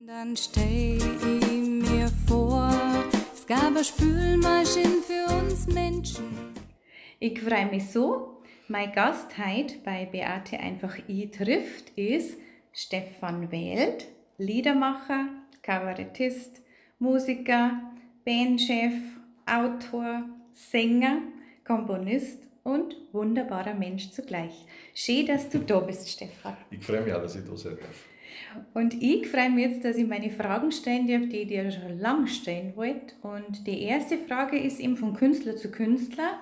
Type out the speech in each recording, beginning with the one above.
Dann stell ich mir vor, es gab eine Spülmaschine für uns Menschen. Ich freue mich so, mein Gast heute bei Beate einfach I trifft ist Stefan Welt, Liedermacher, Kabarettist, Musiker, Bandchef, Autor, Sänger, Komponist und wunderbarer Mensch zugleich. Schön, dass du da bist, Stefan. Ich freue mich auch, dass ich da sein darf. Und ich freue mich jetzt, dass ich meine Fragen stellen darf, die ich dir schon lange stellen wollte. Und die erste Frage ist eben von Künstler zu Künstler.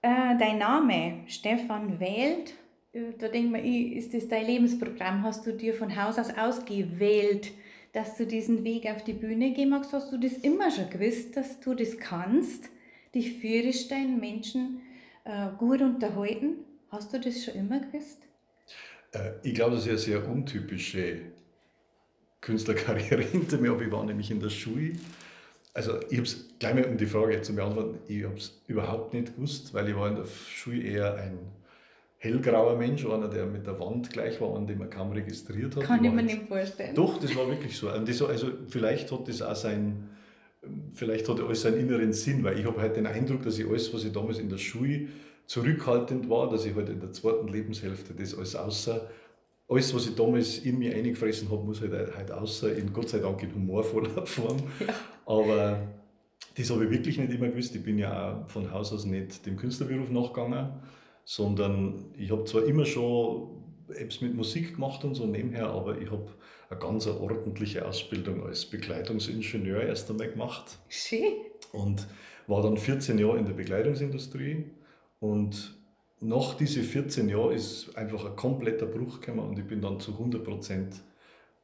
Dein Name, Stefan Welt, da denkt man, ist das dein Lebensprogramm? Hast du dir von Haus aus ausgewählt, dass du diesen Weg auf die Bühne gehen magst? Hast du das immer schon gewusst, dass du das kannst, dich führerstellen, Menschen gut unterhalten? Hast du das schon immer gewusst? Ich glaube, das ist eine sehr untypische Künstlerkarriere hinter mir, aber ich war nämlich in der Schule. Also ich habe es, gleich mal um die Frage zu beantworten, ich habe es überhaupt nicht gewusst, weil ich war in der Schule eher ein hellgrauer Mensch, einer, der mit der Wand gleich war, an dem man kaum registriert hat. Kann ich mir nicht vorstellen. Doch, das war wirklich so. Und das, also vielleicht hat das auch sein, vielleicht hat alles seinen inneren Sinn, weil ich habe halt den Eindruck, dass ich alles, was ich damals in der Schule zurückhaltend war, dass ich halt in der zweiten Lebenshälfte das alles außer, alles, was ich damals in mir eingefressen habe, muss halt außer, in Gott sei Dank in humorvoller Form. Ja. Aber das habe ich wirklich nicht immer gewusst. Ich bin ja auch von Haus aus nicht dem Künstlerberuf nachgegangen, sondern ich habe zwar immer schon etwas mit Musik gemacht und so nebenher, aber ich habe eine ganz ordentliche Ausbildung als Bekleidungsingenieur erst einmal gemacht. Schön. Und war dann 14 Jahre in der Bekleidungsindustrie. Und nach diesen 14 Jahren ist einfach ein kompletter Bruch gekommen und ich bin dann zu 100%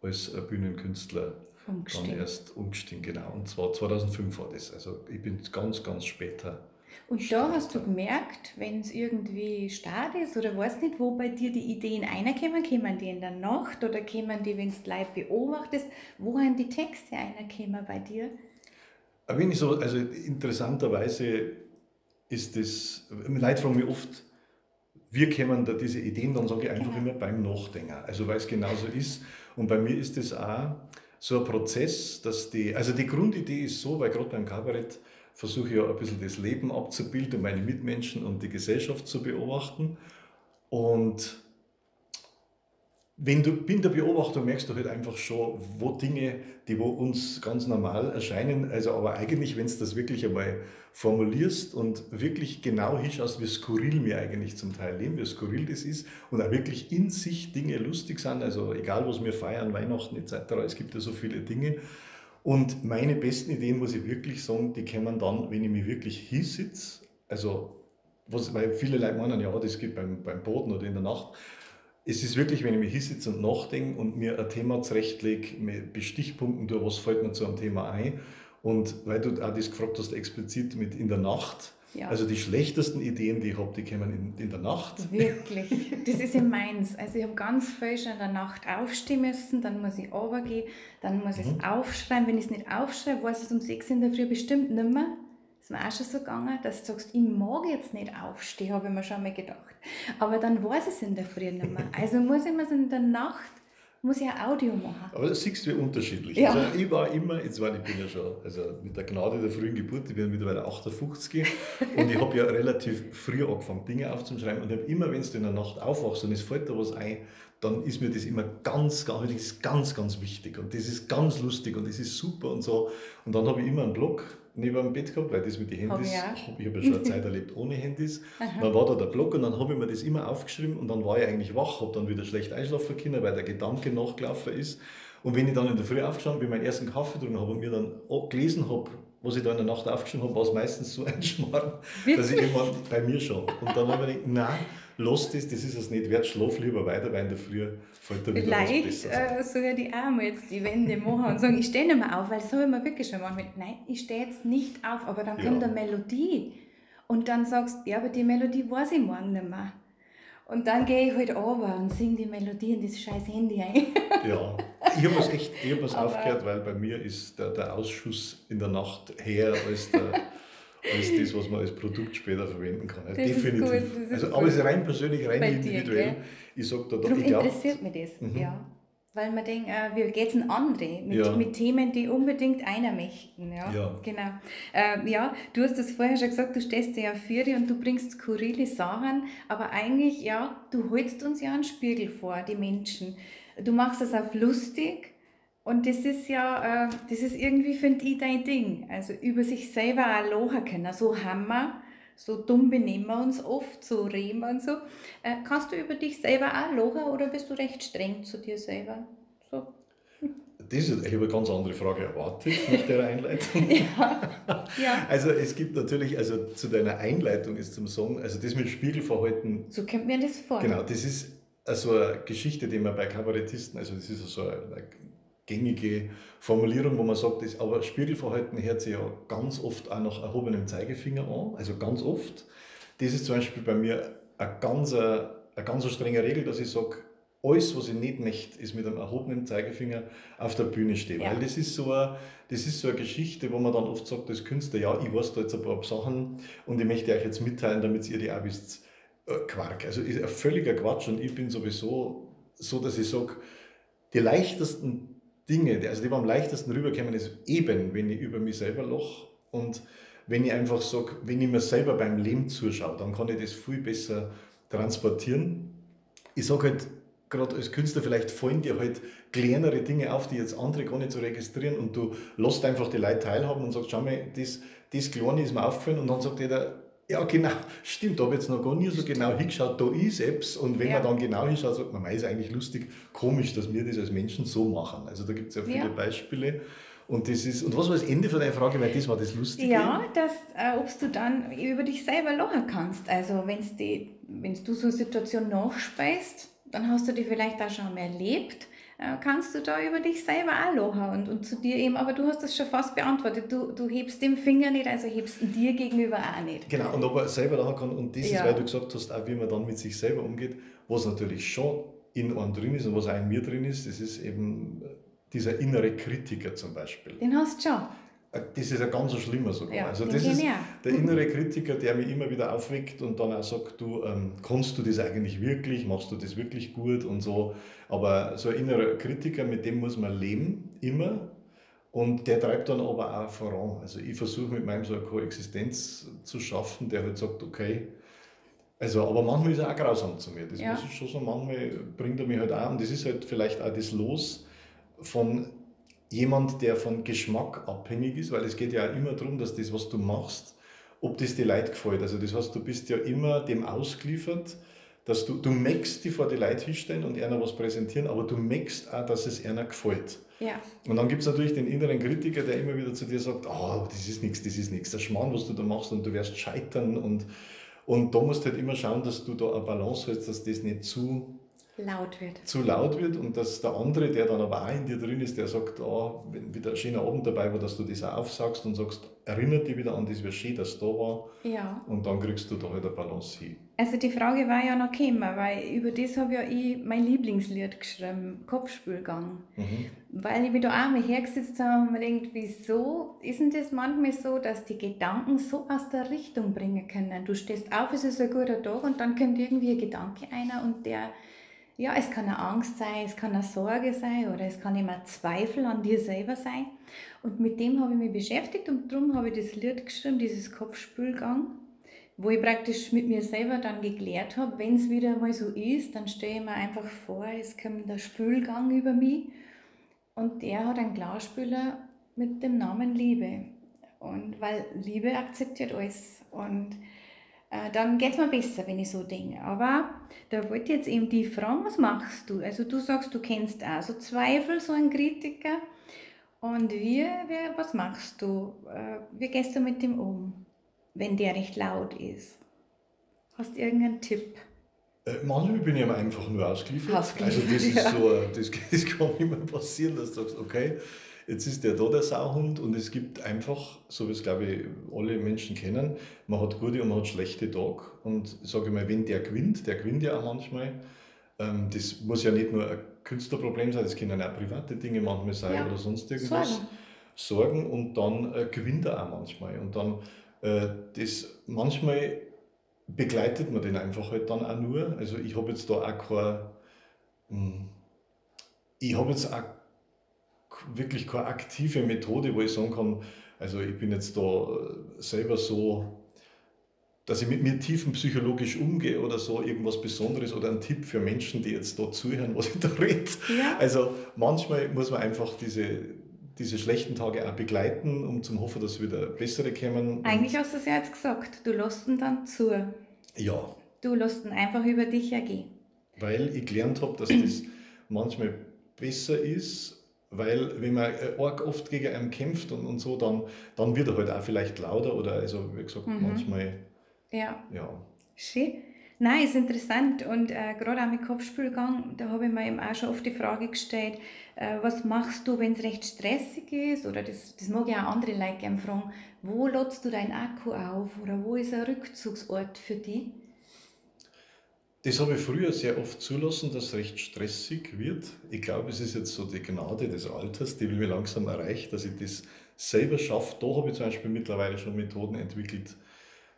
als Bühnenkünstler dann erst umgestiegen. Genau. Und zwar 2005 war das. Also ich bin ganz, ganz später. Und da hast du gemerkt, wenn es irgendwie stark ist oder weiß nicht, wo bei dir die Ideen reinkommen, kommen die in der Nacht oder kommen die, wenn du live beobachtest, wo haben die Texte reinkommen bei dir? Wenn ich so, also interessanterweise ist das, Leute fragen mich oft, wir kommen da diese Ideen, dann sage ich einfach immer beim Nachdenken, also weil es genauso ist. Und bei mir ist das auch so ein Prozess, dass die, also die Grundidee ist so, weil gerade beim Kabarett versuche ich ja ein bisschen das Leben abzubilden, meine Mitmenschen und die Gesellschaft zu beobachten. Und wenn du in der Beobachtung merkst du halt einfach schon, wo Dinge, die wo uns ganz normal erscheinen, also aber eigentlich, wenn du das wirklich einmal formulierst und wirklich genau hinschaust, wie skurril wir eigentlich zum Teil leben, wie skurril das ist und auch wirklich in sich Dinge lustig sind, also egal was wir feiern, Weihnachten etc., es gibt ja so viele Dinge. Und meine besten Ideen, muss ich wirklich sagen, die kommen dann, wenn ich mich wirklich hinsitze, also was, weil viele Leute meinen, ja, das geht beim Boden oder in der Nacht. Es ist wirklich, wenn ich mich hinsitze und nachdenke und mir ein Thema zurechtlege, mit Stichpunkten tue, was fällt mir zu einem Thema ein. Und weil du auch das gefragt hast, explizit mit in der Nacht. Ja. Also die schlechtesten Ideen, die ich habe, die kommen in der Nacht. Wirklich, das ist in meins. Also ich habe ganz viel schon in der Nacht aufstehen müssen, dann muss ich runtergehen, dann muss ich es aufschreiben. Wenn ich es nicht aufschreibe, weiß ich es um 6 in der Früh bestimmt nicht mehr. Das ist mir auch schon so gegangen, dass du sagst, ich mag jetzt nicht aufstehen, habe ich mir schon mal gedacht. Aber dann weiß ich es in der Früh nicht mehr. Also muss ich mir es in der Nacht, muss ich ein Audio machen. Aber das siehst du wie unterschiedlich. Ja. Also ich war immer, jetzt war ich bin ja schon, also mit der Gnade der frühen Geburt, ich bin mittlerweile 58 und ich habe ja relativ früh angefangen, Dinge aufzuschreiben und ich habe immer, wenn du in der Nacht aufwachst und es fällt da was ein, dann ist mir das immer ganz, ganz, das ist ganz, ganz wichtig und das ist ganz lustig und das ist super und so. Und dann habe ich immer einen Blog neben dem Bett gehabt, weil das mit den Handys, ich habe ja schon eine Zeit erlebt ohne Handys. Dann war da der Blog und dann habe ich mir das immer aufgeschrieben und dann war ich eigentlich wach, habe dann wieder schlecht einschlafen können, weil der Gedanke nachgelaufen ist. Und wenn ich dann in der Früh aufgestanden bin, meinen ersten Kaffee getrunken habe und mir dann gelesen habe, was ich da in der Nacht aufgeschrieben habe, war es meistens so ein Schmarrn, dass ich irgendwann bei mir schon. Und dann habe ich gedacht, nein, lass das, das ist es nicht wert, schlaf lieber weiter, weil in der Früh fällt da wieder vielleicht, was Besseres. Vielleicht soll ich auch mal jetzt die Wände machen und sagen, ich stehe nicht mehr auf, weil das habe ich mir wirklich schon gemacht. Nein, ich stehe jetzt nicht auf, aber dann kommt eine Melodie und dann sagst du, ja, aber die Melodie weiß ich morgen nicht mehr. Und dann gehe ich halt runter und singe die Melodie in das scheiß Handy ein. Ja, ich habe es echt, ich habe es aufgehört, weil bei mir ist der Ausschuss in der Nacht her als als das, was man als Produkt später verwenden kann. Also das definitiv. Ist gut, das ist also, aber es ist rein persönlich, rein bei individuell. dir, ich sag da, darum ich glaub, interessiert mich das, ja. Weil man denkt, wie geht's denn andere mit Themen, die unbedingt einer möchten. Ja, Ja. genau. Ja, du hast das vorher schon gesagt, du stehst ja für dich und du bringst skurrile Sachen, aber eigentlich, ja, du hältst uns ja einen Spiegel vor, die Menschen. Du machst das auf lustig und das ist ja, das ist irgendwie, finde ich, dein Ding. Also über sich selber auch lachen können, so haben wir. So dumm benehmen wir uns oft, so reden wir und so. Kannst du über dich selber auch lachen oder bist du recht streng zu dir selber? So. Das ist, ich habe eine ganz andere Frage erwartet nach der Einleitung. Ja. Ja. Also es gibt natürlich, also zu deiner Einleitung ist zum Sagen, also das mit Spiegelverhalten. So kommt mir das vor. Genau, das ist so eine Geschichte, die man bei Kabarettisten, also das ist so eine gängige Formulierung, wo man sagt, das, aber Spiegelverhalten hört sich ja ganz oft auch nach erhobenem Zeigefinger an, also ganz oft. Das ist zum Beispiel bei mir eine ganz strenge Regel, dass ich sag, alles, was ich nicht möchte, ist mit einem erhobenen Zeigefinger auf der Bühne stehen. Ja. Weil das ist so eine Geschichte, wo man dann oft sagt, als Künstler, ja, ich weiß da jetzt ein paar Sachen und ich möchte euch jetzt mitteilen, damit ihr die auch wisst. Quark. Also ist ein völliger Quatsch und ich bin sowieso so, dass ich sag, die leichtesten Dinge, also die, die am leichtesten rüberkommen, ist eben, wenn ich über mich selber lache und wenn ich einfach sag, wenn ich mir selber beim Leben zuschaue, dann kann ich das viel besser transportieren. Ich sag halt, grad als Künstler, vielleicht fallen dir halt kleinere Dinge auf, die jetzt andere gar nicht so registrieren und du lässt einfach die Leute teilhaben und sagst, schau mal, das Kleine ist mir aufgefallen und dann sagt jeder, ja genau, stimmt, da hab ich jetzt noch gar nie so genau hingeschaut, da ist etwas. Und wenn man dann genau hinschaut, sagt man, mei, ist eigentlich lustig, komisch, dass wir das als Menschen so machen. Also da gibt's ja viele Beispiele. Und das ist, und was war das Ende von deiner Frage, weil das war das Lustige? Ja, dass ob du dann über dich selber lachen kannst. Also wenn's du so eine Situation nachspeist, dann hast du die vielleicht auch schon mal erlebt. Kannst du da über dich selber auch lachen und zu dir eben, aber du hast das schon fast beantwortet, du hebst den Finger nicht, also hebst ihn dir gegenüber auch nicht. Genau, und ob er selber lachen kann, und das ist, weil du gesagt hast, auch wie man dann mit sich selber umgeht, was natürlich schon in einem drin ist und was auch in mir drin ist, das ist eben dieser innere Kritiker zum Beispiel. Den hast du schon. Das ist ein ganz schlimmer sogar. Ja, also den das kenn ist ich auch. der innere Kritiker, der mich immer wieder aufweckt und dann auch sagt, du, kannst du das eigentlich wirklich, machst du das wirklich gut und so. Aber so ein innerer Kritiker, mit dem muss man leben, immer. Und der treibt dann aber auch voran. Also ich versuche mit meinem so eine Koexistenz zu schaffen, der halt sagt, okay, also, aber manchmal ist er auch grausam zu mir. Das muss ich schon sagen, manchmal bringt er mich halt auch. Und das ist halt vielleicht auch das Los von jemand, der von Geschmack abhängig ist, weil es geht ja auch immer darum, dass das, was du machst, ob das die Leute gefällt. Also das heißt, du bist ja immer dem ausgeliefert, dass du möchtest die vor die Leute hinstellen und einer was präsentieren, aber du möchtest auch, dass es einer gefällt. Und dann gibt's natürlich den inneren Kritiker, der immer wieder zu dir sagt, oh, das ist nix, das ist nix, der Schmarrn, was du da machst und du wirst scheitern. Und da musst du halt immer schauen, dass du da eine Balance hältst, dass das nicht zu laut wird. Zu laut wird und dass der andere, der dann aber auch in dir drin ist, der sagt, oh, wenn wieder ein schöner Abend dabei war, dass du das auch aufsagst und sagst, erinnert dich wieder an das, wie schön das da war. Und dann kriegst du da halt eine Balance hin. Also die Frage war ja noch gekommen, weil über das habe ja ich mein Lieblingslied geschrieben, Kopfspülgang. Weil ich mich da auch mal hergesetzt habe und mir denkt, wieso ist denn das manchmal so, dass die Gedanken so aus der Richtung bringen können? Du stehst auf, es ist ein guter Tag und dann kommt irgendwie ein Gedanke einer und der, ja, es kann eine Angst sein, es kann eine Sorge sein oder es kann immer Zweifel an dir selber sein. Und mit dem habe ich mich beschäftigt und darum habe ich das Lied geschrieben, dieses Kopfspülgang, wo ich praktisch mit mir selber dann geklärt habe, wenn's wieder mal so ist, dann stelle ich mir einfach vor, es kommt der Spülgang über mich und der hat einen Klarspüler mit dem Namen Liebe. Und weil Liebe akzeptiert alles und dann geht's mir besser, wenn ich so denke. Aber da wollte ich jetzt eben die fragen, was machst du? Also du sagst, du kennst auch so Zweifel, so einen Kritiker. Und was machst du? Wie gehst du mit dem um, wenn der recht laut ist? Hast du irgendeinen Tipp? Manchmal bin ich ihm einfach nur ausgeliefert. Ausgeliefert, Also das ist ja. so, das kann immer passieren, dass du sagst, okay, jetzt ist der da, der Sauhund, und es gibt einfach, so wie es, glaube ich, alle Menschen kennen, man hat gute und man hat schlechte Tage. Und sage ich mal, wenn der gewinnt, der gewinnt ja auch manchmal, das muss ja nicht nur ein Künstlerproblem sein, das können auch private Dinge manchmal sein oder sonst irgendwas. Sorgen. Sorgen, und dann gewinnt er auch manchmal. Und dann das, manchmal begleitet man den einfach halt dann auch nur. Also ich habe jetzt da auch kein, Ich habe jetzt auch wirklich keine aktive Methode, wo ich sagen kann, also ich bin jetzt da selber so, dass ich mit mir tiefenpsychologisch umgehe oder so, irgendwas Besonderes oder ein Tipp für Menschen, die jetzt da zuhören, was ich da rede. Ja. Also manchmal muss man einfach diese schlechten Tage auch begleiten, um zum hoffen, dass wieder bessere kommen. Eigentlich hast du es ja jetzt gesagt, du lässt ihn dann zu. Ja. Du lässt ihn einfach über dich ergehen. Weil ich gelernt habe, dass das manchmal besser ist, weil wenn man arg oft gegen einen kämpft und so, dann wird er halt auch vielleicht lauter oder also wie gesagt, manchmal... Ja. Ja. Schön. Nein, ist interessant und gerade auch mit Kopfspülgang, da habe ich mir eben auch schon oft die Frage gestellt, was machst du, wenn es recht stressig ist oder das mag ich auch andere Leute gerne fragen, wo lädst du deinen Akku auf oder wo ist ein Rückzugsort für dich? Das habe ich früher sehr oft zulassen, dass es recht stressig wird. Ich glaube, es ist jetzt so die Gnade des Alters, die mir langsam erreicht, dass ich das selber schaffe. Da habe ich zum Beispiel mittlerweile schon Methoden entwickelt,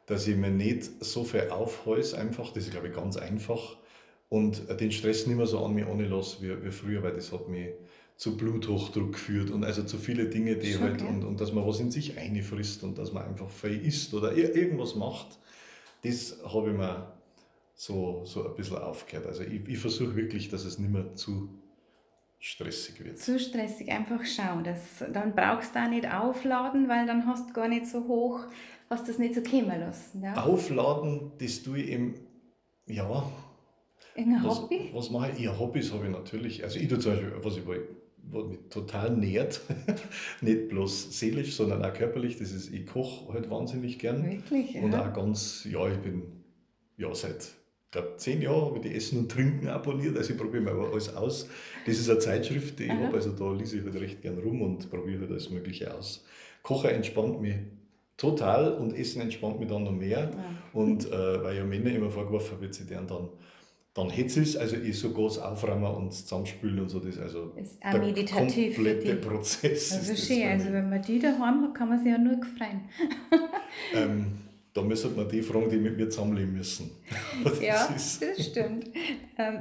dass ich mir nicht so viel aufhäuse einfach, das ist glaube ich ganz einfach, und den Stress nicht mehr so an mich anlasse wie früher, weil das hat mich zu Bluthochdruck geführt und also zu viele Dinge, die Schon, halt, ja. und dass man was in sich einfrisst und dass man einfach viel isst oder irgendwas macht, das habe ich mir so ein bisschen aufgehört. Also ich versuche wirklich, dass es nicht mehr zu stressig wird. Zu stressig, einfach schauen. Dann brauchst du auch nicht aufladen, weil dann hast du gar nicht so hoch, hast das nicht so kommen lassen. Ja? Aufladen, das tue ich eben, ja. Irgendein Hobby? Was mache ich? Ja, Hobbys habe ich natürlich. Also ich tue zum Beispiel, was mich total nährt, nicht bloß seelisch, sondern auch körperlich, das ist, ich koche halt wahnsinnig gern. Wirklich, ja. Und auch ganz, ja, ich bin, ja, seit, ich glaube, 10 Jahren habe ich die Essen und Trinken abonniert, also ich probiere mal alles aus. Das ist eine Zeitschrift, die ich habe, also da lese ich halt recht gern rum und probiere halt alles Mögliche aus. Kochen entspannt mich total und Essen entspannt mich dann noch mehr. Ja. Und weil ja Männer immer vorgeworfen wird, sie deren dann hätte es, also ich so groß aufräumen und zusammenspülen und so, das also ist auch der meditativ für komplette die. Prozess. Also ist das schön, für also mich. wenn man die daheim hat, kann man sich ja nur freuen. Da müsste man die fragen, die mit mir zusammenleben müssen. Das Ja, ist das stimmt.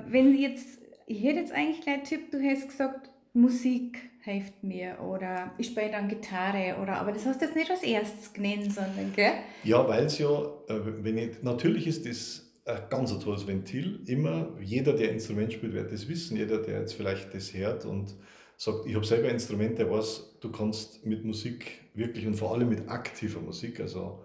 Wenn jetzt, ich hätte jetzt eigentlich gleich einen Tipp, du hast gesagt, Musik hilft mir oder ich spiele dann Gitarre oder, aber das hast du jetzt nicht als erstes genannt, sondern, gell? Ja, weil es ja, wenn ich, natürlich ist das ein ganz tolles Ventil, immer, jeder, der Instrument spielt, wird das wissen, jeder, der jetzt vielleicht das hört und sagt, ich habe selber ein Instrument, der weiß, du kannst mit Musik wirklich und vor allem mit aktiver Musik, also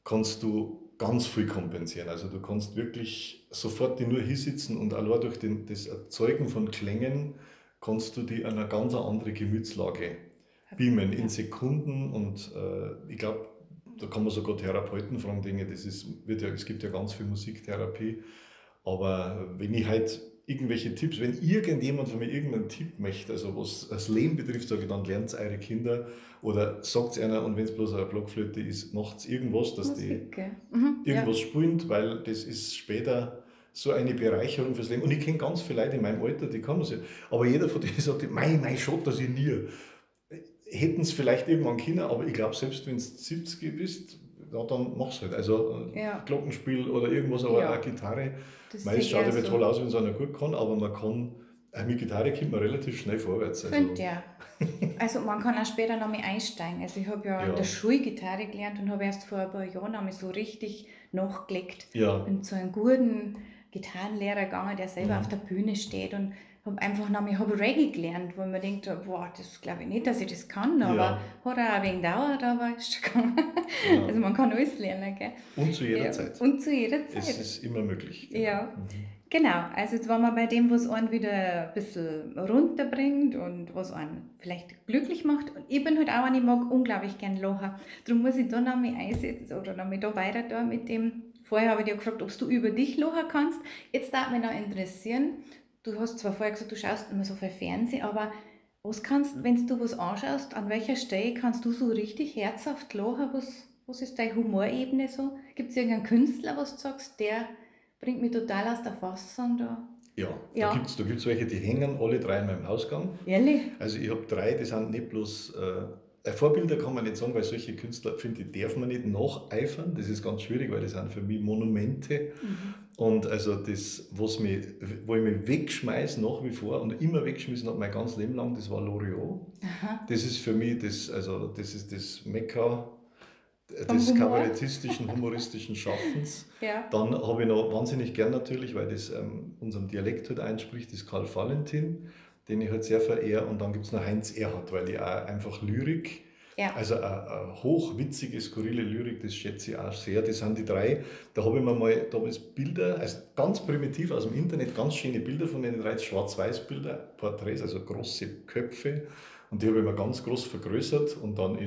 kannst du ganz viel kompensieren. Also du kannst wirklich sofort die nur hinsitzen und allein durch das Erzeugen von Klängen kannst du die in eine ganz andere Gemütslage beamen, in Sekunden. Und ich glaub, da kann man sogar Therapeuten fragen, Dinge, das ist, wird ja, es gibt ja ganz viel Musiktherapie. Aber wenn ich halt irgendwelche Tipps, wenn irgendjemand von mir irgendeinen Tipp möchte, also was das Leben betrifft, sage ich, dann lernt's eure Kinder oder sagt's einer, und wenn's bloß eine Blockflöte ist, macht's irgendwas, dass die Musik, gell? Mhm, ja. irgendwas spielen, weil das ist später so eine Bereicherung fürs Leben. Und ich kenn ganz viele Leute in meinem Alter, die kommen so, aber jeder von denen sagt, mei, mei, schade, dass ich nie. Hätten's vielleicht irgendwann können, aber ich glaub, selbst wenn's 70 bist, ja, dann mach's halt. Also, Ja. Glockenspiel oder irgendwas, aber Ja. auch Gitarre. Das Mei, es sehe schaut ich ja auch so. toll aus, wenn's einer gut kann, aber man kann, auch mit Gitarre kommt man relativ schnell vorwärts. Also. Find ja. Also man kann auch später noch mal einsteigen. Also ich hab ja in Ja. der Schule Gitarre gelernt und hab erst vor ein paar Jahren noch mal so richtig nachgelegt. Ja. Bin zu einem guten Gitarrenlehrer gegangen, der selber Mhm. auf der Bühne steht und hab einfach noch mal, ich hab Reggae gelernt, wo man denkt, boah, das glaub ich nicht, dass ich das kann, aber Ja. hat auch ein wenig gedauert, aber ist schon gegangen. Ja. Also man kann alles lernen, gell? Und zu jeder Ja. Zeit. Und zu jeder Zeit. Es ist immer möglich. Genau. Ja. Mhm. Genau, also jetzt waren wir bei dem, was einen wieder ein bisschen runterbringt und was einen vielleicht glücklich macht. Und ich bin halt auch eine, ich mag unglaublich gern lachen. Darum muss ich da noch mal einsetzen oder noch mal da weiter da mit dem. Vorher habe ich dich ja gefragt, ob du über dich lachen kannst. Jetzt darf mich noch interessieren, du hast zwar vorher gesagt, du schaust immer so viel Fernsehen, aber was kannst, wenn du was anschaust, an welcher Stelle kannst du so richtig herzhaft lachen? Was ist deine Humorebene so? Gibt's irgendeinen Künstler, was du sagst, der bringt mich total aus der Fassung da? Ja, Ja. da gibt's welche, die hängen alle drei in meinem Hausgang. Ehrlich? Also ich hab drei, die sind nicht bloß Vorbilder kann man nicht sagen, weil solche Künstler, finde ich, darf man nicht nacheifern. Das ist ganz schwierig, weil das sind für mich Monumente. Mhm. Und also das, was mich, wo ich mich wegschmeiße nach wie vor und immer weggeschmissen habe, mein ganzes Leben lang, das war Loriot. Aha. Das ist für mich das, also das ist das Mekka Vom des Humor. kabarettistischen, humoristischen Schaffens. Ja. Dann habe ich noch wahnsinnig gern natürlich, weil das unserem Dialekt halt einspricht, das Karl Valentin, den ich halt sehr verehre. Und dann gibt's noch Heinz Erhardt, weil ich auch einfach Lyrik, Ja. also eine hochwitzige, skurrile Lyrik, das schätze ich auch sehr. Das sind die drei. Da habe ich mir mal damals Bilder, also ganz primitiv aus dem Internet, ganz schöne Bilder von den drei, Schwarz-Weiß-Bilder, Porträts, also große Köpfe. Und die habe ich mir ganz groß vergrößert und dann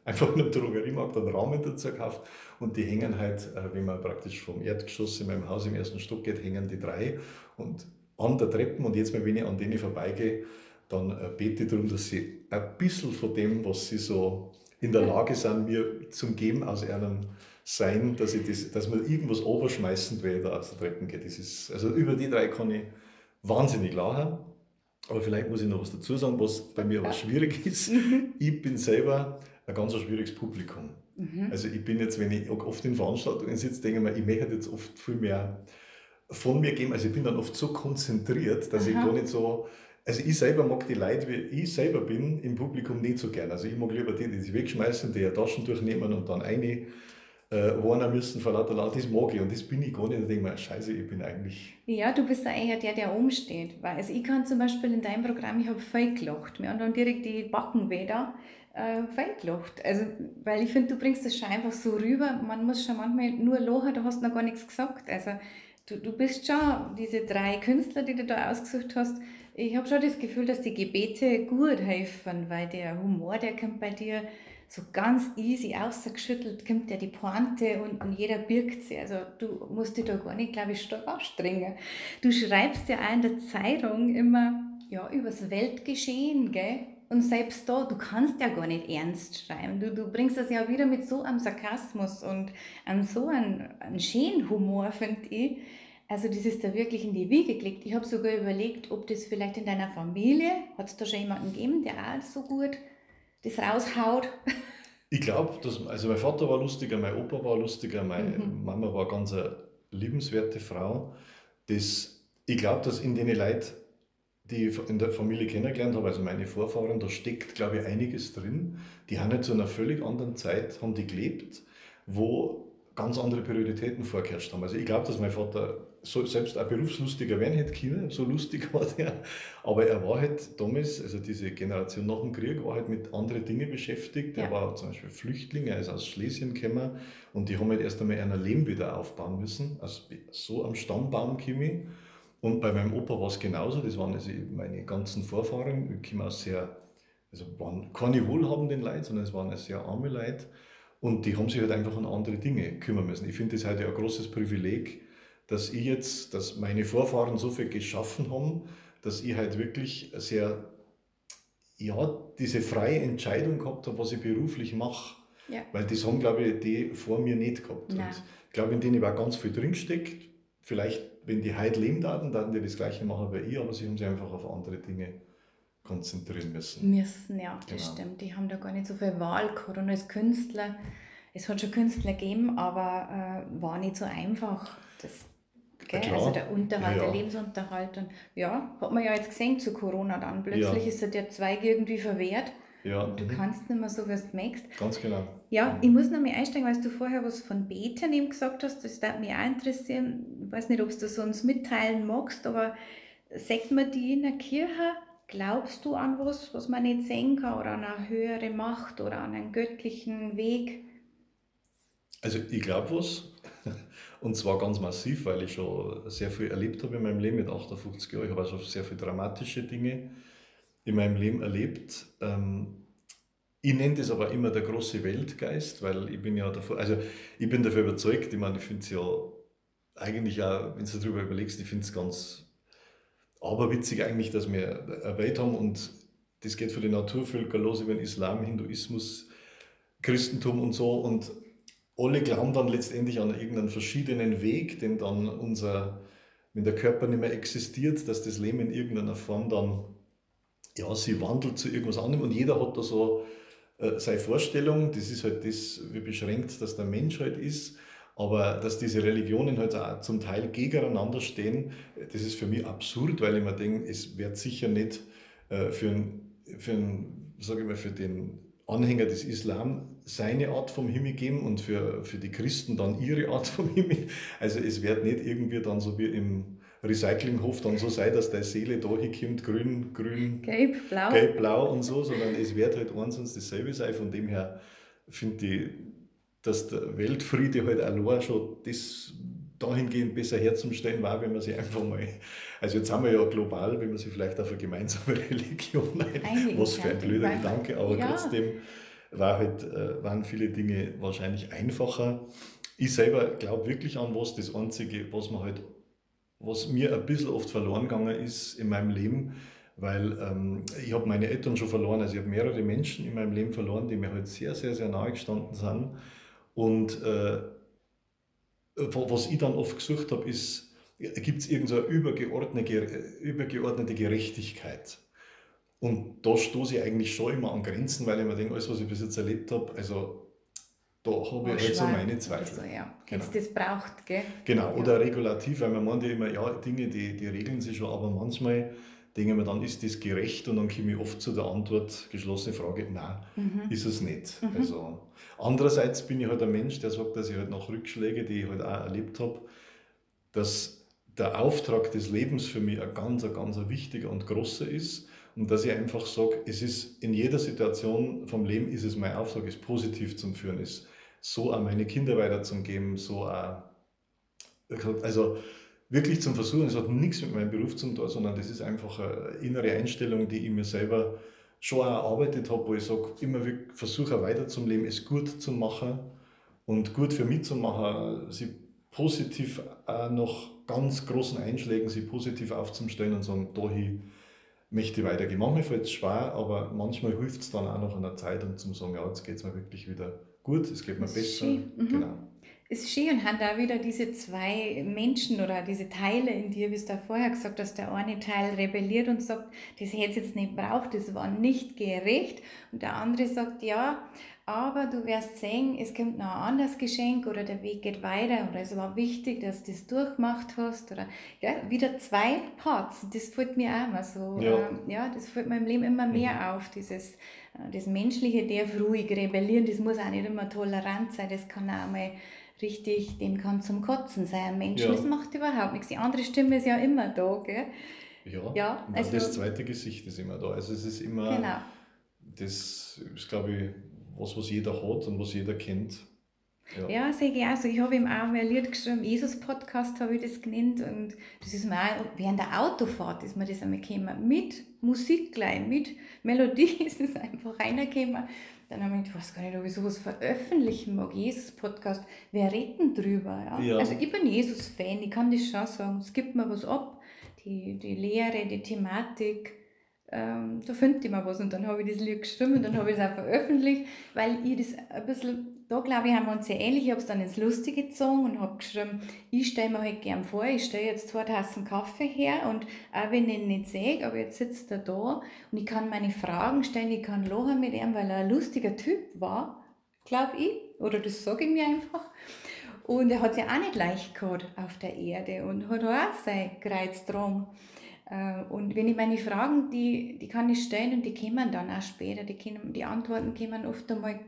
einfach in einem Drogeriemarkt einen Rahmen dazu gekauft. Und die hängen halt, wenn man praktisch vom Erdgeschoss in meinem Haus im ersten Stock geht, hängen die drei und an der Treppe. Und jetzt mal, wenn ich an denen vorbeigehe, dann bete ich darum, dass sie ein bisschen von dem, was sie so in der Lage sind, mir zum Geben aus ihrem Sein, dass ich das, dass man irgendwas overschmeißen, wenn ich da aus der Treppe geht. Das ist, also über die drei kann ich wahnsinnig lachen. Aber vielleicht muss ich noch was dazu sagen, was bei mir aber Ja. schwierig ist. Mhm. Ich bin selber ein ganz schwieriges Publikum. Mhm. Also ich bin jetzt, wenn ich oft in Veranstaltungen sitze, denke ich mir, ich möchte jetzt oft viel mehr von mir geben. Also ich bin dann oft so konzentriert, dass ich Aha. gar nicht so... Also ich selber mag die Leute, wie ich selber bin, im Publikum nicht so gern. Also ich mag lieber die, die sich wegschmeißen, die ihre Taschen durchnehmen und dann eine warnen müssen vor lauter Laut. Das mag ich und das bin ich gar nicht. Da denke ich mir, scheiße, ich bin eigentlich... Ja, du bist ja eher der, der oben steht. Weil, also ich kann zum Beispiel in deinem Programm, ich hab voll gelacht. Mir haben dann direkt die Backen weh da, voll gelacht. Also, weil ich find, du bringst das schon einfach so rüber. Man muss schon manchmal nur lachen, da hast du noch gar nichts gesagt. Also du bist schon diese drei Künstler, die du da ausgesucht hast. Ich hab schon das Gefühl, dass die Gebete gut helfen, weil der Humor, der kommt bei dir so ganz easy ausgeschüttelt, kommt ja die Pointe und jeder birgt sie. Also du musst dich da gar nicht, glaub ich, stark anstrengen. Du schreibst ja auch in der Zeitung immer, ja, übers Weltgeschehen, gell? Und selbst da, du kannst ja gar nicht ernst schreiben. Du bringst das ja wieder mit so einem Sarkasmus und einem so einen schönen Humor, find ich. Also das ist da wirklich in die Wiege gelegt. Ich hab sogar überlegt, ob das vielleicht in deiner Familie, hat's da schon jemanden gegeben, der auch so gut das raushaut? Ich glaub, dass, also mein Vater war lustiger, mein Opa war lustiger, meine Mhm. Mama war ganz eine liebenswerte Frau. Ich glaub, dass in den Leuten, die ich in der Familie kennengelernt habe, also meine Vorfahren, da steckt, glaub ich, einiges drin. Die haben halt zu einer völlig anderen Zeit, haben die gelebt, wo ganz andere Prioritäten vorgeherrscht haben. Also ich glaub, dass mein Vater so, selbst ein berufslustiger werden hätte können, so lustig war der. Aber er war halt damals, also diese Generation nach dem Krieg, war halt mit anderen Dingen beschäftigt. Er Ja. war zum Beispiel Flüchtling, er ist aus Schlesien gekommen und die haben halt erst einmal ein Leben wieder aufbauen müssen. Also so am Stammbaum komme ich. Und bei meinem Opa war's genauso, das waren also meine ganzen Vorfahren, ich komme aus sehr, also waren keine wohlhabenden Leute, sondern es waren sehr arme Leute. Und die haben sich halt einfach um andere Dinge kümmern müssen. Ich finde das halt ja ein großes Privileg, dass ich jetzt, dass meine Vorfahren so viel geschaffen haben, dass ich halt wirklich sehr, ja, diese freie Entscheidung gehabt habe, was ich beruflich mache. Ja. Weil das haben, glaube ich, die vor mir nicht gehabt. Nein. Und ich glaube, in denen war ganz viel drinsteckt. Vielleicht, wenn die heute leben würden, dann die das Gleiche machen wie ich, aber sie haben sich einfach auf andere Dinge konzentrieren müssen. Müssen, ja, das Genau. stimmt. Die haben da gar nicht so viel Wahl gehabt. Und als Künstler, es hat schon Künstler gegeben, aber war nicht so einfach. Das, gell? Ja, klar. Also der Unterhalt, Ja, der ja. Lebensunterhalt. Und ja, hat man ja jetzt gesehen zu Corona dann. Plötzlich Ja. ist ja der Zweig irgendwie verwehrt. Ja. Und du Mhm. kannst nicht mehr so, wie du möchtest. Ganz genau. Ja, ich muss noch mal einsteigen, weil du vorher was von Beten eben gesagt hast. Das würde mich auch interessieren. Ich weiß nicht, ob du das uns mitteilen magst, aber sagt man die in der Kirche, glaubst du an was, was man nicht sehen kann oder an eine höhere Macht oder an einen göttlichen Weg? Also ich glaub was. Und zwar ganz massiv, weil ich schon sehr viel erlebt habe in meinem Leben mit 58 Jahren. Ich habe auch schon sehr viel dramatische Dinge in meinem Leben erlebt. Ich nenne das aber immer der große Weltgeist, weil ich bin ja davor, also ich bin davon überzeugt, ich meine, ich find's ja eigentlich auch, wenn du darüber überlegst, ich find's ganz aberwitzig eigentlich, dass wir eine Welt haben und das geht für die Naturvölker los über den Islam, Hinduismus, Christentum und so und alle glauben dann letztendlich an irgendeinen verschiedenen Weg, den dann unser, wenn der Körper nicht mehr existiert, dass das Leben in irgendeiner Form dann, ja, sie wandelt zu irgendwas anderem und jeder hat da so seine Vorstellung, das ist halt das, wie beschränkt, dass der Mensch halt ist, Aber dass diese Religionen halt auch zum Teil gegeneinander stehen, das ist für mich absurd, weil ich mir denke, es wird sicher nicht sag ich mal, für den Anhänger des Islam seine Art vom Himmel geben und für die Christen dann ihre Art vom Himmel. Also es wird nicht irgendwie dann so wie im Recyclinghof dann so sein, dass deine Seele da hinkommt, grün, grün, gelb, blau. Gelb, blau und so, sondern es wird halt eins und dasselbe sein. Von dem her finde ich, dass der Weltfriede halt allein schon das dahingehend besser herzustellen war, wenn man sich einfach mal, also jetzt haben wir ja global, wenn man sich vielleicht auf eine gemeinsame Religion einigt, was für ein blöder Gedanke, aber ja, trotzdem waren viele Dinge wahrscheinlich einfacher. Ich selber glaube wirklich an was, das Einzige, was mir ein bisschen oft verloren gegangen ist in meinem Leben, weil ich habe meine Eltern schon verloren, also ich habe mehrere Menschen in meinem Leben verloren, die mir halt sehr, sehr, sehr nahe gestanden sind. Und was ich dann oft gesucht habe, ist, gibt es irgend so eine übergeordnete Gerechtigkeit? Und da stoße ich eigentlich schon immer an Grenzen, weil ich mir denke, alles, was ich bis jetzt erlebt habe, also da habe ich halt so meine Zweifel. Also, ja. Genau. Jetzt das braucht, gell? Genau, oder regulativ, weil man meint ja immer, ja, Dinge, die regeln sich schon, aber manchmal denke ich mir dann, ist das gerecht? Und dann komme ich oft zu der Antwort, geschlossene Frage, nein, ist es nicht. Mhm. Also, andererseits bin ich halt ein Mensch, der sagt, dass ich halt nach Rückschlägen, die ich halt auch erlebt habe, dass der Auftrag des Lebens für mich ein ganz, ganz wichtiger und großer ist und dass ich einfach sage, es ist in jeder Situation vom Leben ist es mein Auftrag, es positiv zu führen, ist so auch meine Kinder weiterzugeben, so auch, also wirklich zum Versuchen, es hat nichts mit meinem Beruf zu tun, sondern das ist einfach eine innere Einstellung, die ich mir selber schon auch erarbeitet habe, wo ich sage, immer versuche weiter zum Leben, es gut zu machen und gut für mich zu machen, sie positiv auch nach ganz großen Einschlägen, sie positiv aufzustellen und sagen, dahin möchte ich weitergehen. Manchmal fällt es schwer, aber manchmal hilft es dann auch nach einer Zeit, um zu sagen, ja, jetzt geht es mir wirklich wieder gut, es geht mir besser. Mhm. Genau. Ist schön und haben da wieder diese zwei Menschen oder diese Teile in dir, wie du da vorher gesagt hast, der eine Teil rebelliert und sagt, das hätte es jetzt nicht braucht, das war nicht gerecht. Und der andere sagt, ja, aber du wirst sehen, es kommt noch ein anderes Geschenk oder der Weg geht weiter oder es war wichtig, dass du das durchgemacht hast. Oder ja, wieder zwei Parts. Das fällt mir auch immer so. Ja. Ja, das fällt mir im Leben immer mehr auf, dieses das Menschliche darf ruhig rebellieren, das muss auch nicht immer tolerant sein, das kann auch mal richtig, dem kann zum Kotzen sein, ein Mensch, ja. Das macht überhaupt nichts. Die andere Stimme ist ja immer da, gell? Ja, ja, also, das zweite Gesicht ist immer da. Also es ist immer, genau. Das ist, glaube ich, was jeder hat und was jeder kennt. Ja, ja, sehe ich auch so. Ich habe ihm auch mal ein Lied geschrieben, Jesus-Podcast habe ich das genannt, und das ist mir auch während der Autofahrt ist mir das einmal gekommen. Mit Musik gleich, mit Melodie ist es einfach reingekommen. Dann habe ich gedacht, ich weiß gar nicht, ob ich sowas veröffentlichen mag. Jesus-Podcast, wer redet denn drüber? Ja? Ja. Also ich bin Jesus-Fan, ich kann das schon sagen. Es gibt mir was ab, die Lehre, die Thematik. Da finde ich mal was, und dann habe ich das Lied geschrieben und dann habe ich es auch veröffentlicht, weil ich das ein bisschen, da glaube ich, haben wir uns sehr ähnlich, ich habe es dann ins Lustige gezogen und habe geschrieben, ich stelle mir halt gern vor, ich stelle jetzt 2 Tassen Kaffee her und auch wenn ich ihn nicht sehe, aber jetzt sitzt er da und ich kann meine Fragen stellen, ich kann lachen mit ihm, weil er ein lustiger Typ war, glaube ich, oder das sage ich mir einfach. Und er hat es ja auch nicht leicht gehabt auf der Erde und hat auch sein Kreuz getragen. Und wenn ich meine Fragen, die kann ich stellen und die kommen dann auch später, die Antworten kommen oft einmal,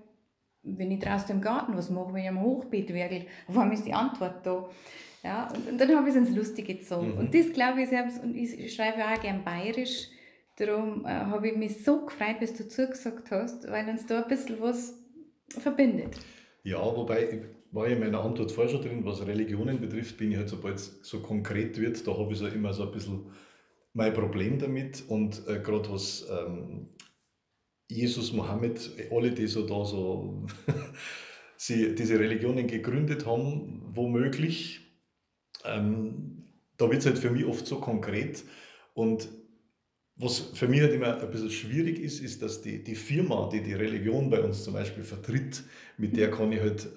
wenn ich draußen im Garten was mache, wenn ich am Hochbeet werkel, auf einmal ist die Antwort da. Ja, und dann habe ich es ins Lustige gezogen. Mhm. Und das glaube ich selbst, und ich schreibe auch gern bayerisch, darum habe ich mich so gefreut, was du zugesagt hast, weil uns da ein bisschen was verbindet. Ja, wobei, ich war ja in meiner Antwort vorher schon drin, was Religionen betrifft, bin ich halt, sobald es so konkret wird, da habe ich so immer so ein bisschen mein Problem damit, und gerade was Jesus, Mohammed, alle, die so da so sie diese Religionen gegründet haben, womöglich, da wird es halt für mich oft so konkret. Und was für mich halt immer ein bisschen schwierig ist, ist, dass die Firma, die die Religion bei uns zum Beispiel vertritt, mit der kann ich halt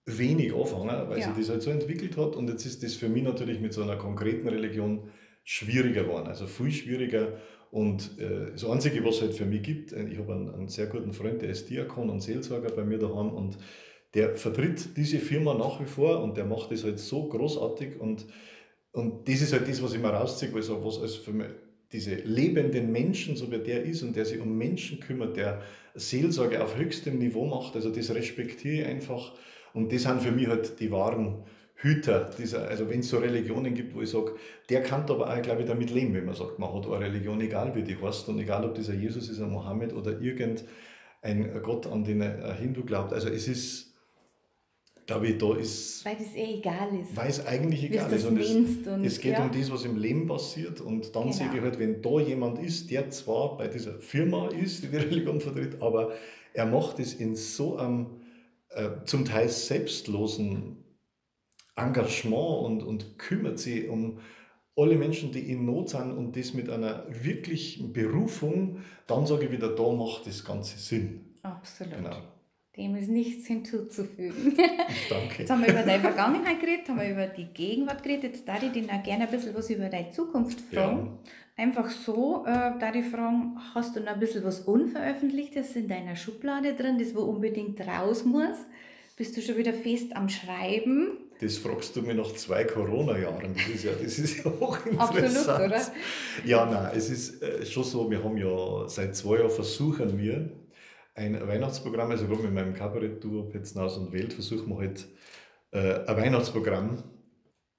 wenig anfangen, weil ja. sich das halt so entwickelt hat. Und jetzt ist das für mich natürlich mit so einer konkreten Religion schwieriger geworden, also viel schwieriger. Und das Einzige, was es halt für mich gibt, ich habe einen sehr guten Freund, der ist Diakon und Seelsorger bei mir daheim, und der vertritt diese Firma nach wie vor und der macht das halt so großartig und das ist halt das, was ich mir rausziehe, also was als für mich diese lebenden Menschen, so wie der ist und der sich um Menschen kümmert, der Seelsorge auf höchstem Niveau macht, also das respektiere ich einfach und das sind für mich halt die wahren Hüter dieser, also wenn es so Religionen gibt, wo ich sage, der kann aber auch, glaube ich, damit leben, wenn man sagt, man hat eine Religion, egal wie die heißt und egal ob dieser Jesus ist, ein Mohammed oder irgendein Gott, an den ein Hindu glaubt, also es ist, glaube ich, da ist... Weil es eh egal ist. Weil es eigentlich egal ist. Und es geht um das, was im Leben passiert. Und dann sehe ich halt, wenn da jemand ist, der zwar bei dieser Firma ist, die die Religion vertritt, aber er macht es in so einem zum Teil selbstlosen Engagement und kümmert sich um alle Menschen, die in Not sind und das mit einer wirklichen Berufung, dann sage ich wieder, da macht das Ganze Sinn. Absolut. Genau. Dem ist nichts hinzuzufügen. Danke. Jetzt haben wir über deine Vergangenheit geredet, haben wir über die Gegenwart geredet. Jetzt darf ich dich noch gerne ein bisschen was über deine Zukunft fragen. Ja. Einfach so, darf ich fragen, hast du noch ein bisschen was Unveröffentlichtes in deiner Schublade drin, das wo unbedingt raus muss? Bist du schon wieder fest am Schreiben? Das fragst du mir nach 2 Corona-Jahren. Das ist ja hochinteressant. Absolut, oder? Ja, nein, es ist schon so, wir haben ja seit 2 Jahren versuchen wir, ein Weihnachtsprogramm, also gerade mit meinem Kabarett-Duo Petznaus und Welt versuchen wir halt ein Weihnachtsprogramm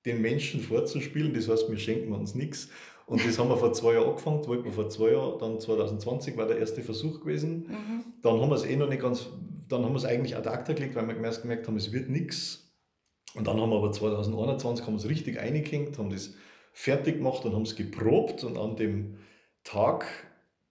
den Menschen vorzuspielen. Das heißt, wir schenken uns nichts. Und das haben wir vor 2 Jahren angefangen, wollten wir vor 2 Jahren, dann 2020 war der erste Versuch gewesen. Mhm. Dann haben wir es eh noch nicht ganz, dann haben wir es eigentlich ad acta gelegt, weil wir gemerkt haben, es wird nichts. Und dann haben wir aber 2021 haben wir es richtig reingehängt, haben das fertig gemacht und haben es geprobt. Und an dem Tag,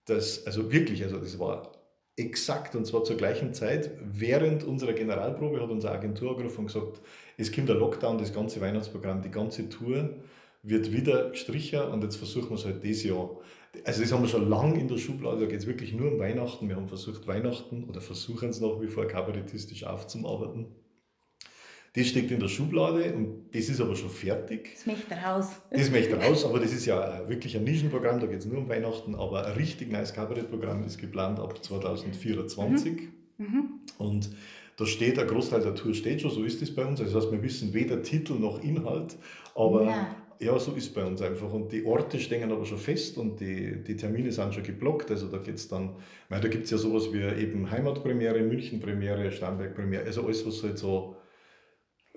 das, also wirklich, also das war exakt, und zwar zur gleichen Zeit, während unserer Generalprobe hat unsere Agentur angerufen und gesagt, es kommt der Lockdown, das ganze Weihnachtsprogramm, die ganze Tour wird wieder gestrichen und jetzt versuchen wir es halt dieses Jahr. Also das haben wir schon lange in der Schublade, da geht es wirklich nur um Weihnachten. Wir haben versucht Weihnachten oder versuchen es nach wie vor kabarettistisch aufzuarbeiten. Das steckt in der Schublade und das ist aber schon fertig. Das möchte raus. Das möchte raus, aber das ist ja wirklich ein Nischenprogramm, da geht es nur um Weihnachten, aber ein richtig nice Kabarettprogramm ist geplant ab 2024. Mhm. Mhm. Und da steht, ein Großteil der Tour steht schon, so ist es bei uns. Also das heißt, wir wissen weder Titel noch Inhalt, aber ja, so ist es bei uns einfach. Und die Orte stehen aber schon fest und die Termine sind schon geblockt. Also da geht's dann, weil da gibt es ja sowas wie eben Heimatpremiere, Münchenpremiere, Starnbergpremiere, also alles, was halt so.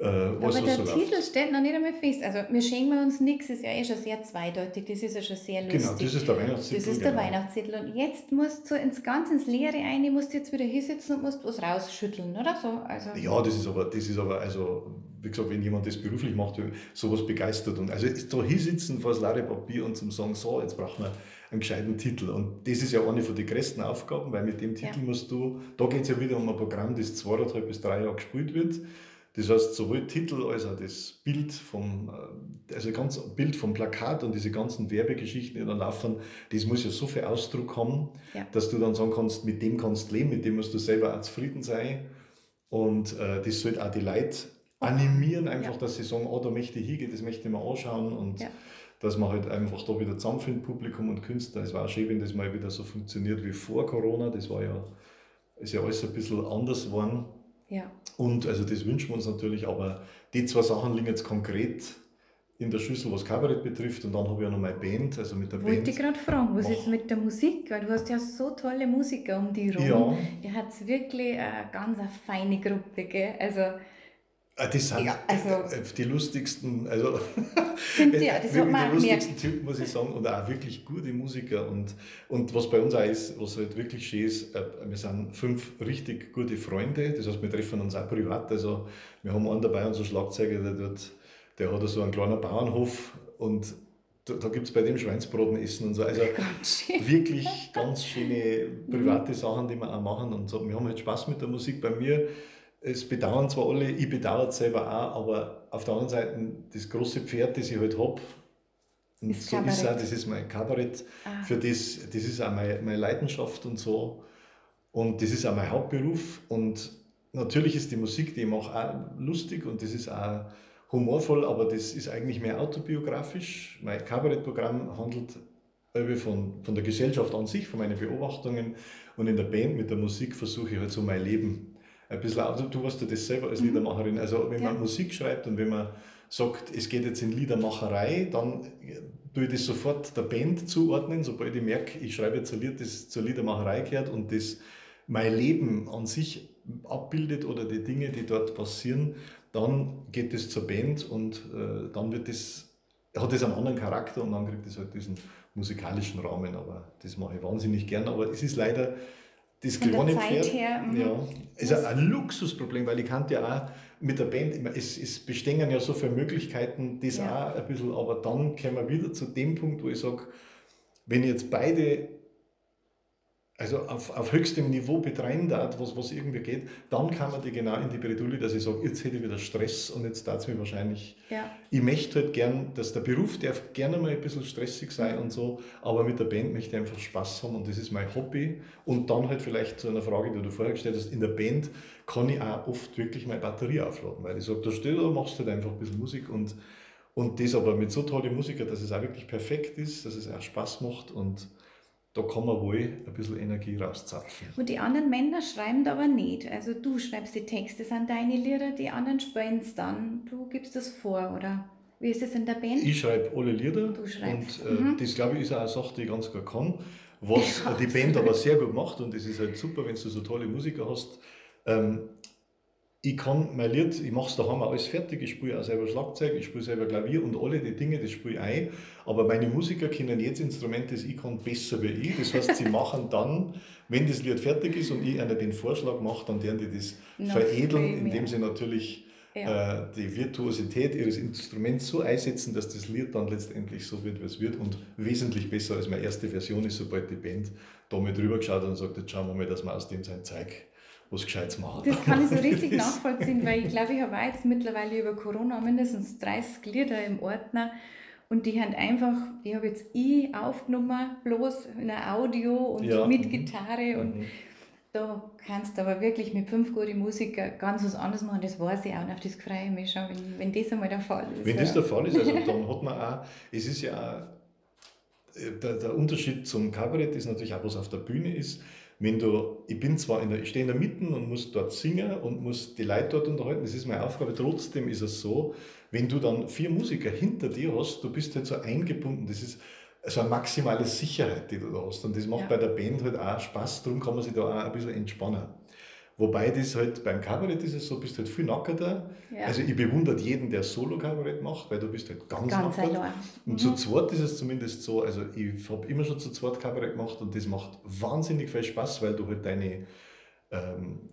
Aber der so Titel steht noch nicht einmal fest. Also wir schenken uns nichts, ist ja eh schon sehr zweideutig, das ist ja schon sehr lustig. Genau, das ist der Weihnachtstitel. Das ist der Weihnachtstitel. Und jetzt musst du ins ganz ins Leere rein, musst du jetzt wieder hinsitzen und musst was rausschütteln, oder so? Also ja, das ist aber, also wie gesagt, wenn jemand das beruflich macht, sowas begeistert. Und also da hinsitzen vor das leere Papier und zum sagen, so, jetzt brauchen wir einen gescheiten Titel. Und das ist ja eine von den größten Aufgaben, weil mit dem Titel musst du, da geht es ja wieder um ein Programm, das 2,5 bis 3 Jahre gespielt wird. Das heißt, sowohl Titel als auch das Bild vom, also ganz Bild vom Plakat und diese ganzen Werbegeschichten, die dann laufen, das muss ja so viel Ausdruck haben, dass du dann sagen kannst, mit dem kannst du leben, mit dem musst du selber auch zufrieden sein. Und das sollte auch die Leute animieren, einfach, dass sie sagen, oh, da möchte ich hingehen, das möchte ich mir anschauen und dass man halt einfach da wieder zusammenfindet, Publikum und Künstler. Es war auch schön, wenn das mal wieder so funktioniert wie vor Corona, das war ja, ist ja alles ein bisschen anders geworden. Ja. Und also das wünschen wir uns natürlich, aber die 2 Sachen liegen jetzt konkret in der Schüssel, was Kabarett betrifft. Und dann habe ich ja noch meine Band, also mit der Band. Wollte ich gerade fragen, was ist mit der Musik? Weil du hast ja so tolle Musiker um dich rum. Ja. Ihr habt wirklich eine ganz feine Gruppe, gell? Also das sind ja, also, die lustigsten, also sind die, das hat man die lustigsten Typen, muss ich sagen, und auch wirklich gute Musiker. Und was bei uns auch ist, was halt wirklich schön ist, wir sind 5 richtig gute Freunde, das heißt, wir treffen uns auch privat. Also wir haben einen dabei, unser Schlagzeuger, der hat so einen kleinen Bauernhof und da gibt es bei dem Schweinsbraten essen und so. Also ganz schön. Wirklich ganz schöne private Sachen, die wir auch machen. Und so. Wir haben halt Spaß mit der Musik. Bei mir, es bedauern zwar alle, ich bedauere es selber auch, aber auf der anderen Seite, das große Pferd, das ich halt habe, und ist so Kabarett. Ist auch, das ist mein Kabarett, für das ist auch meine Leidenschaft und so. Und das ist auch mein Hauptberuf. Und natürlich ist die Musik, die ich mache, auch lustig und das ist auch humorvoll, aber das ist eigentlich mehr autobiografisch. Mein Kabarettprogramm handelt von der Gesellschaft an sich, von meinen Beobachtungen, und in der Band mit der Musik versuche ich halt so mein Leben ein bisschen, also du weißt ja das selber als Liedermacherin, also wenn man Musik schreibt und wenn man sagt, es geht jetzt in Liedermacherei, dann tue ich das sofort der Band zuordnen, sobald ich merke, ich schreibe jetzt ein Lied, das zur Liedermacherei gehört und das mein Leben an sich abbildet oder die Dinge, die dort passieren, dann geht es zur Band und dann wird das, hat das einen anderen Charakter und dann kriegt es halt diesen musikalischen Rahmen, aber das mache ich wahnsinnig gern, aber es ist leider das kleine Pferd, her, ja, ist ein Luxusproblem, weil ich kann ja auch mit der Band, es bestehen ja so viele Möglichkeiten, das auch ein bisschen, aber dann kommen wir wieder zu dem Punkt, wo ich sage, wenn ich jetzt beide also auf höchstem Niveau betreiben darf, was irgendwie geht, dann kann man die genau in die Bredouille, dass ich sage, jetzt hätte ich wieder Stress und jetzt darf es mir wahrscheinlich... Ja. Ich möchte halt gern, dass der Beruf darf gerne mal ein bisschen stressig sein und so, aber mit der Band möchte ich einfach Spaß haben und das ist mein Hobby. Und dann halt vielleicht zu einer Frage, die du vorher gestellt hast, in der Band kann ich auch oft wirklich meine Batterie aufladen, weil ich sage, da steht, da machst du halt einfach ein bisschen Musik und das aber mit so tollen Musikern, dass es auch wirklich perfekt ist, dass es auch Spaß macht und da kann man wohl ein bisschen Energie rauszapfen. Und die anderen Männer schreiben aber nicht. Also du schreibst die Texte, sind deine Lieder, die anderen spielen es dann. Du gibst das vor, oder? Wie ist das in der Band? Ich schreibe alle Lieder. Du schreibst. Und das, glaube ich, ist auch eine Sache, die ich ganz gut kann. Was die Band aber sehr gut macht, und das ist halt super, wenn du so tolle Musiker hast. Ich kann mein Lied, ich mache es daheim auch alles fertig, ich spiele auch selber Schlagzeug, ich spiele selber Klavier und alle die Dinge, das spiele ich ein. Aber meine Musiker kennen jetzt Instrument, das ich kann, besser wie ich. Das heißt, sie machen dann, wenn das Lied fertig ist und ich einer den Vorschlag mache, dann werden die das noch veredeln, indem sie natürlich die Virtuosität ihres Instruments so einsetzen, dass das Lied dann letztendlich so wird, wie es wird und wesentlich besser als meine erste Version ist, sobald die Band da mit drüber geschaut hat und sagt, jetzt schauen wir mal, dass wir aus dem sein Zeug was Gescheites machen. Das kann ich so richtig nachvollziehen, weil ich glaube, ich habe auch jetzt mittlerweile über Corona mindestens 30 Lieder im Ordner und die haben einfach, die habe jetzt ich aufgenommen, bloß in der Audio und mit Gitarre und da kannst du aber wirklich mit 5 guten Musiker ganz was anderes machen, das weiß ich auch und auf das freue ich mich schon, wenn das einmal der Fall ist. Wenn das der Fall ist, also dann hat man auch, es ist ja auch, der Unterschied zum Kabarett ist natürlich auch, was auf der Bühne ist. Wenn du, ich bin zwar ich stehe in der Mitte und muss dort singen und muss die Leute dort unterhalten, das ist meine Aufgabe, trotzdem ist es so, wenn du dann 4 Musiker hinter dir hast, du bist halt so eingebunden, das ist so eine maximale Sicherheit, die du da hast und das macht bei der Band halt auch Spaß, darum kann man sich da auch ein bisschen entspannen. Wobei das halt beim Kabarett ist es so, bist halt viel nackerter. Ja. Also ich bewundere jeden, der Solo-Kabarett macht, weil du bist halt ganz nackert. Allein. Und zu zweit ist es zumindest so, also ich habe immer schon zu zweit Kabarett gemacht und das macht wahnsinnig viel Spaß, weil du halt deine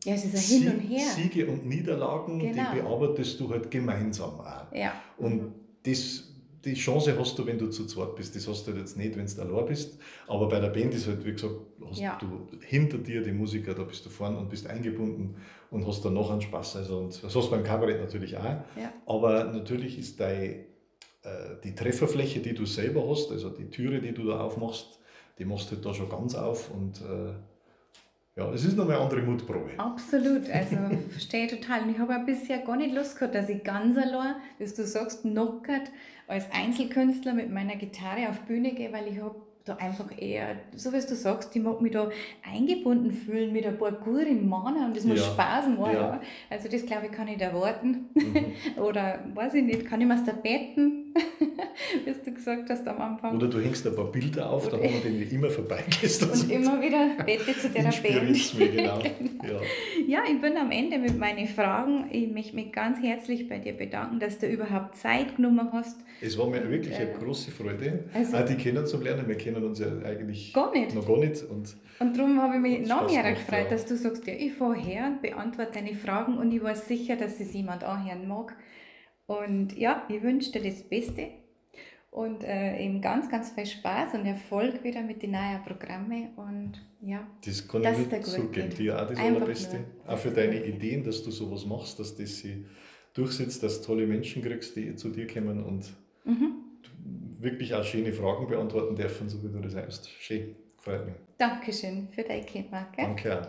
es ist ein Hin und Her. Siege und Niederlagen, die bearbeitest du halt gemeinsam auch. Ja. Und das, die Chance hast du, wenn du zu zweit bist. Das hast du halt jetzt nicht, wenn du allein bist. Aber bei der Band ist halt, wie gesagt, hast du hinter dir die Musiker, da bist du vorn und bist eingebunden und hast dann noch einen Spaß. Also, und das hast du beim Kabarett natürlich auch. Ja. Aber natürlich ist die Trefferfläche, die du selber hast, also die Türe, die du da aufmachst, die machst du halt da schon ganz auf und ja, es ist nochmal eine andere Mutprobe. Absolut, also verstehe ich total. Und ich habe auch bisher gar nicht Lust gehabt, dass ich ganz allein, wie du sagst, knockert als Einzelkünstler mit meiner Gitarre auf Bühne gehe, weil ich habe da einfach eher, so wie du sagst, ich mag mich da eingebunden fühlen mit ein paar guten Männern und das muss Spaß machen. Ja. Also das, glaube ich, kann ich erwarten. Oder, weiß ich nicht, kann ich mir's da betten, wie du gesagt hast am Anfang. Oder du hängst ein paar Bilder auf, da wo man denen immer vorbeigehst. Und immer wieder bette zu der Band. Mich, genau. Ja. Ja, ich bin am Ende mit meinen Fragen. Ich möchte mich ganz herzlich bei dir bedanken, dass du überhaupt Zeit genommen hast. Es war mir wirklich eine große Freude, also, auch die kennenzulernen. Wir kennen uns ja eigentlich gar nicht. Noch gar nicht. Und darum habe ich mich noch mehr gefreut, dass du sagst, ja, ich fahre her und beantworte deine Fragen und ich war sicher, dass es jemand anhören mag. Und ja, ich wünsche dir das Beste und eben ganz, ganz viel Spaß und Erfolg wieder mit den neuen Programmen. Und ja, das kann ich nur zurückgeben. Dir auch das Einfach Allerbeste. Nur. Auch für deine Ideen, dass du sowas machst, dass das sie durchsetzt, dass du tolle Menschen kriegst, die zu dir kommen und wirklich auch schöne Fragen beantworten dürfen, so wie du das sagst. Schön, freut mich. Dankeschön für dein Thema. Danke auch.